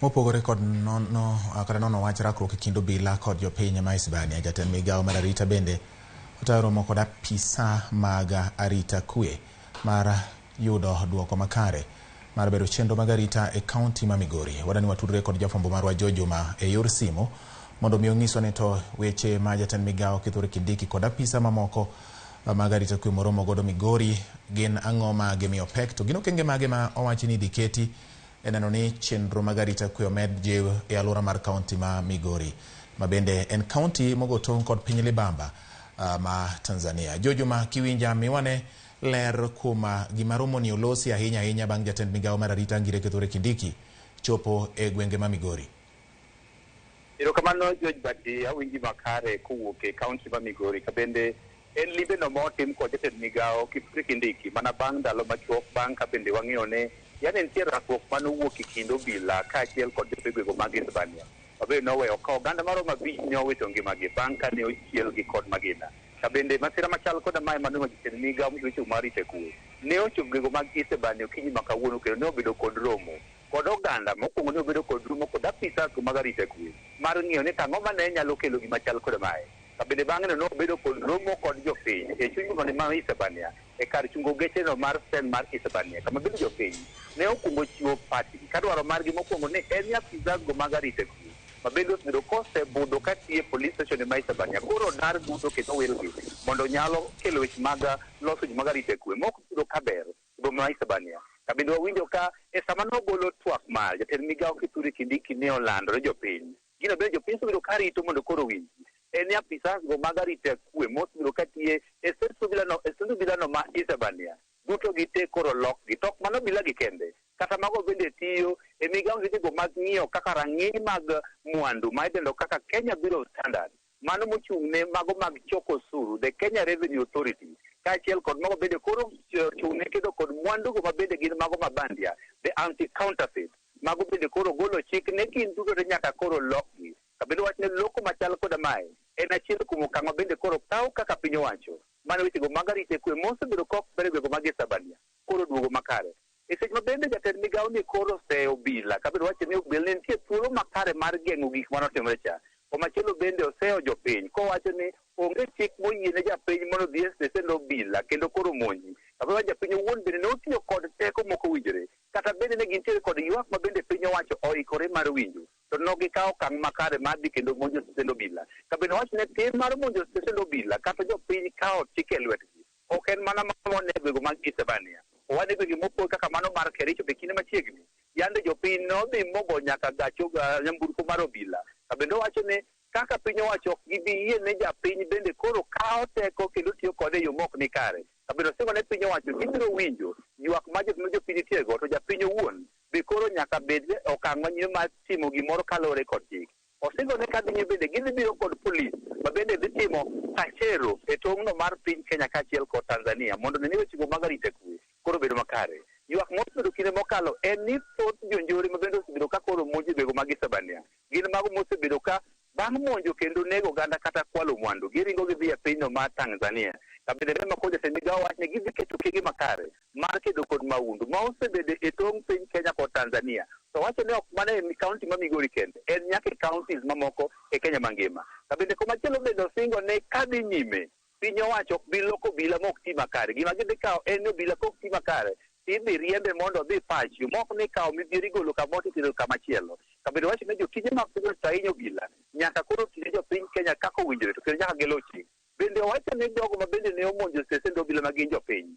Mopogore kod nono kata nono wach rakruok e kind obila kod jopiny ma Hispania, jatend migao mar arita bende otayo romo kod apisa mag arita kwe mar yudo duoko makare mar bero chenro mag arita e kaunti ma Migori. Wadani watudre kod jafwambo marwa Joe Juma e yor simu mondo mi onyiswa ni to weche ma jatend migao Kithure Kindiki kod apisa mamoko mag arita kwe moromo godo Migori gin ang'o ma gimiyo pek to gin okenge mage ma owachi ni idhi keti e neno ni chenro mag arita kwe omed jiw e alwora mar kaunti ma Migori ma bende en kaunti mogo tong' kod piny libamba ma Tanzania. Joe Juma, kiwinja miwane ler kuom gima romoni olosi ahinya ahinya bang' jatend migao mar arita Ngire Kithure Kindiki chopo e gwenge ma Migori. Erokamano George Badi, awinji makare kowuok e kaunti ma Migori ka bende en limbe no motim kod jatend migao Kithure Kindiki mana bang' ndalo machuok bang' ka bende wang'eyo ne yani nitie rakruok manowuok e kind obila kaachiel kod jopegwego mag Hispania. Mabende noweyo ka oganda maromo 5 ne owito ngimagi bang' ka ne ochielgi kod magina. Ka bende masira machal koda mae mano jatend migao weche mar rito kwe ne ochopo gwego mag Hispania okinyi ma kawuono kendo ne obedo kod romo kod oganda mokwongo ne obedo kod romo kod apisas mag arita kwe mar ng'iyo ni tang'o mane nyalo kelo gima chal koda mae. Ka bende bang'e no nobedo kod romo kod jopiny e chuny boma ma Hispania e kar chungo geche no mar stand mar Hispania kama bende jopiny ne okwongo chiwo pachgi ka dwaro margi mokwongo ni en ni apisas go mag arita kwe ma bende osebedo kosebudho katiyo e police station ma Hispania koro dar duto kendo wilgi mondo nyalo kelo weche mag loso weche mag arita kwe mok obedo ka ber e boma ma Hispania. Ka bende wawinjo ka e sama nogolo twak mar jatend migao Kithure Kindiki ne olando ne jopiny gino bende jopiny osebedo ka rito mondo koro owinji en ni apisas go mag arita kwe mosebedo katiyo e stend obila no ma Hispania duto gite koro lokgi to ok mana obila gi kende kata mago bende tiyo e migao go mag ng'iyo kaka rang'iny mag mwandu ma idendo kaka Kenya Bureau of Standards mano mochung' ne mago mag choko osuru the Kenya Revenue Authority kaachiel kod mago bende koro ochung' ne kedo kod mwandu go ma bende gin mago ma bandia the anti counterfeit mago bende koro golo chik ne gin duto te nyaka koro lokgi. Ka bende wach ne loko machal koda mae en achiel kuom okang' ma bende koro kaw kaka piny owacho mano wechego mag arita kwe mosebedo kok ber e gwenge mag Hispania koro duogo makare. E seche ma bende jatend migao ni koro oseyo obila ka bende wacho ni obila ne nitie thuolo makare mar geng'o gik manotimore cha. Komachielo bende oseyo jopiny kowacho ni onge chik moyiene japiny mondo odhi e stesend obila kendo koro monji. Ka bende japiny owuon bende ne otiyo kod teko mok owinjore kata bende ne gintiere kod ywak ma bende piny owacho oikore mar winjo to nogikawo okang' makare mar dhi kendo monjo stesend obila. Ka bende wach ne tim mar monjo stesend obila kata jopiny kawo chik e lwetgi ok en mana mano e gwenge mag Hispania. Owane gwenge mopogore kaka mano mar Kericho be kinde machiegni yande jopiny nodhi mogo nyaka gach nyamburko mar obila. Ka bende owacho ni kaka piny owacho ok gibi yie ne japiny bende koro kawo teko kendo tiyo kode e yo mok ni kare. Ka bende osingo ne piny owacho gibiro winjo ywak ma jopiny nitiere go to japiny owuon be koro nyaka bed e okang' manyime mar timo gimoro kaluwore kod chik. Osingo ne kadhi nyime bende gidhi biro kod polis ma bende dhi timo kachero e tong'no mar piny Kenya kaachiel kod Tanzania mondo ne ni wechego mag arita kwe koro bedo makare. Ywak mosebedo kinde mokalo en ni thoth jonjore ma bende osebedo ka koro monjo e gwenge mag Hispania gin mago mosebedo ka bang' monjo kendo nego oganda kata kwalo mwandu giringo gidhi e pinyno mar Tanzania. Ka bende ne mako jatend migao wach ni gidhi keto okenge makare mar kedo kod mahundu ma osebedo e tong' piny Kenya kod Tanzania. To wacho ni ok mana e kaunti ma Migori kende, en nyaka e counties mamoko e Kenya mangima. Ka bende komachielo bende osingo ni kadhi nyime piny owacho ok bi loko obila mok ti makare. Gima gidhi kawo en ni obila kok ti makare tidhi riembe mondo odhi pacho mok ni kawo midhiero igolo kamoro titero kamachielo. Ka bende wacho ni jotije mag piny owacho ahinya obila nyaka koro tine jopiny Kenya kaka owinjore to kendo nyaka giluw chik. Bende owacho ni jogo ma bende ne omonjo stesend obila ma gin jopiny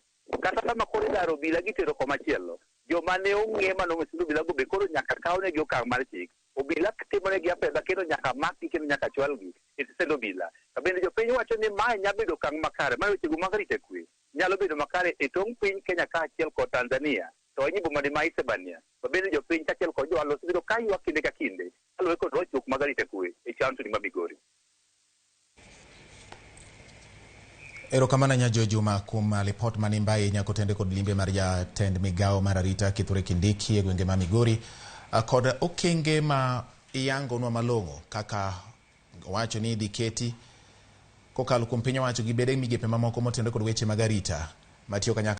kata sama koro idaro obila gitero komachielo joma ne ong'e manomonjo stesend obila go be koro nyaka kawnegi okang' mar chik. Obila timonegi apedha kendo nyaka makgi kendo nyaka chwalgi e stesend obila. Ka bende jopiny wacho ni mae nyalo bedo okang' makare mar wechego mag rito kwe nyalo bedo makare e tong' piny Kenya kaachiel kod Tanzania to ahinya boma ma Hispania ma bende jopiny kaachiel kod johala osebedo ka ywak kinde ka kinde kaluwore kod rochruok mag arita kwe e kaunti ma Migori. Erokamano ahinya Joe Juma kuom lipot manimba ahinya kotende kod limbe mar jatend migao mar arita Kithure Kindiki e gwenge ma Migori kod okenge ma iyangonwa malong'o kaka owacho ni idhi keti kokalo kuom piny owacho gi bede migepe mamoko motenore kod weche mag arita matiyo kanyakla.